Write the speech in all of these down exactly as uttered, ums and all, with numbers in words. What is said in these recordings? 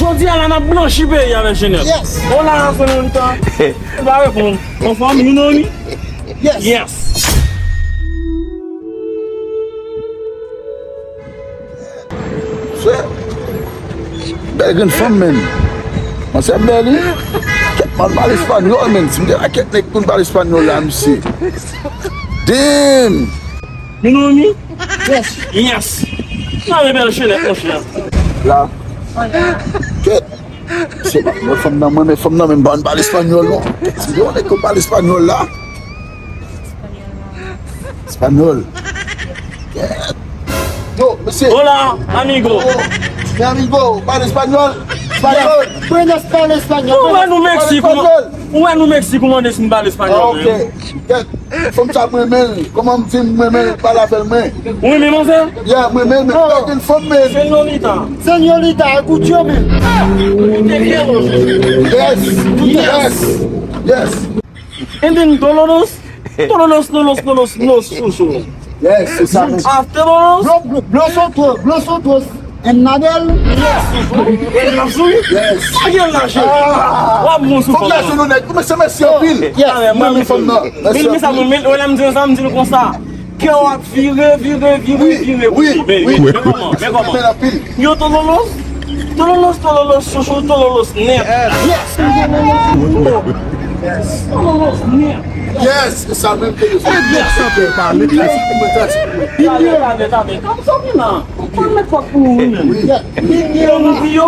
Jodi a la n ap blanchi peyi a, Bèl Jenèf. Yes. Hola, señorita. Ou pa reponn. Anfòm, you know me? Yes. Yes. Sè, bèl grenn fanm, menn. Mwen se bèl, wi. Kèt, mwen pale espanyòl, menn. Si m te la kèt nèg konn pale espanyòl la, misye. Damn! You know me? Yes. Yes. Nan men Bèl Jenèf, monchè. La. Kèt. Se pa mwen, fanm nan, mwen, men fanm nan, menm pa konn pale espanyòl, non. Si yon nèg konn pale espanyòl la. Espanyòl. Kèt. Yo, mesye. Hola, amigo. Oh, mi amigo, pale espanyòl. Espanyòl. Buenas, pale espanyòl. Ou wè nou Meksik, ou wè nou Meksik, ou mande si nou pale espanyòl, menm. Ah, ok. Kèt. Fanm sa m renmen l. Kòman m di m renmen l, pale avè l mwen. Ou renmen manzè? Yeah, m renmen l, men pa gen fanm, men. Señorita. Señorita, escuchó mi. Te quiero. Yes. Yes. Yes. And then Dololos. Dololos, Dololos, Dololos, Dololos, Dololos. Yes, se sa menm. After Dololos. Blo-, blo-, blosotros, blosotros. Ennadel. Yes. Yes. Sa gen lache. W ap bon sou fòm nan. Fòk lache nou nèg. Ou mesye, mèsi anpil. Yes. Mwen renmen fòm nan. Mèsi anpil. Men sa mwen, men lè m di sa, m di l konsa. Kè w ap vire, vire, vire, vire. Wi, wi. Men kòman, men kòman. Yo, Tololos, Tololos, Tololos, chouchou, Tololos nèt. Yes. Tololos nèt. Yes, sa menm ke yo fè. Yes, sa fè pale. Yes. Talè, talè, talè. Kòm sa w vin la. Ou konn met kòk pou ou menm. Wi. Yo, nou di yo.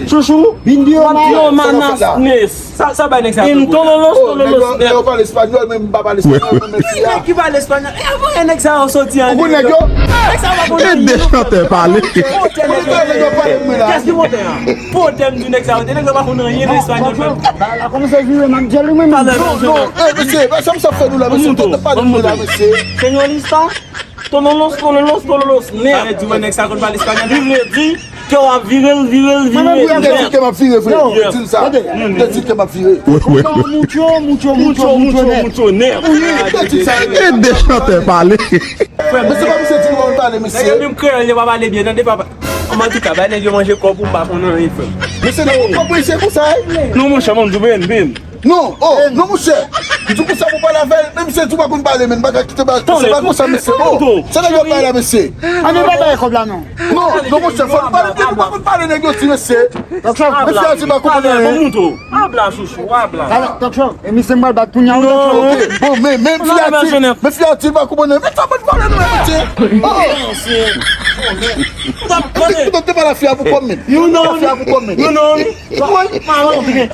Chouchou. Yo, manas nes. Sa, sa bay nèg sa. In Tololos, Tololos net. Yo pale espanyòl, men m pa pale espanyòl, men fi a. Nèg ki pale espanyòl. E avan nèg sa yo soti an. Ou konn nèg yo? Nèg sa yo pa konn anyen. E de chantè pale. Pote nèg yo. Kiyès ki pote a? Pote m di nèg sa yo. Nèg yo pa konn anyen nan espanyòl, menm. Bagay la kòmanse vire, m ap di li, men. Non, non. E, mesye, sa m sa fè nou la, mesye? Pote pa nou la, mesye. Señorita. Tololos, tololos, tololos, nèt. Sa vle di, wè, nèg sa konn pale espanyòl. Li vle di ke w ap vire l, vire l, vire l. Mwen menm, m te di ke m ap vire, frè. Di l sa. M te di ke m ap vire. Mucho, mucho, mucho, mucho, mucho, nèt. Wi, m te di sa. E de chantè pale. Frè, men se pa misye di nou pale, mesye. Nèg yo menm kreyòl yo pa pale byen, tande, papa. Antouka, bay nèg yo manje kòb ou pa konn anyen, frè. Mesye, nan kòb, mesye, konsa, eh? Non, monchè, mwen, m di w, ben, ben. Non, oh, non, monchè. M di konsa pou pale avè l, menm si l di w pa konn pale, men m pa ka kite ba, se pa konsa, mesye. Oh, se nèg yo pale la, mesye. Ann, nou pa bay kòb la, non. Non, non, monchè, fò nou pale, nèg yo pa konn pale, nèg yo di, mesye. Mesye a di pa konn pale, non. Habla, chouchou, habla. Talè, Talè, e misye m pral bat kounye a, wi, Talè. Ok, bon, men, men fi a di, men fi a di pa konprann, men sa mwen pale nou, mesye. Oh. Mesye. Kite te pale a fi a pou kòm, men. You know me. Fi a pou kòm, men. You know me.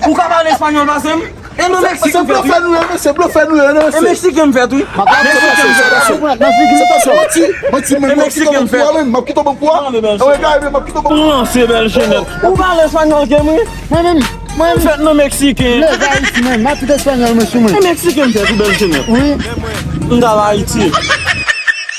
Ou ka pale espanyòl pase m? E nou Meksiken fèt, wi. Se blofè nou ye, mesye, blofè nou ye, mesye. E Meksiken m fèt, wi. Meksiken m fèt. Se pa manti, manti, men m ap kite w ban kou a, men m ap kite w ban kou a. Anwe, gade, men m ap kite w ban kou a. Franse, Bèl Jenèt. Ou pale espanyòl ke mwen? Mwen menm, mwen menm. Fèt nan Meksiken. Lève Ayiti, mwen, m ap tout espanyòl, mwen, sou mwen. E Meksiken m fèt, wi, Bèl Jenèt. Wi. M t al Ayiti.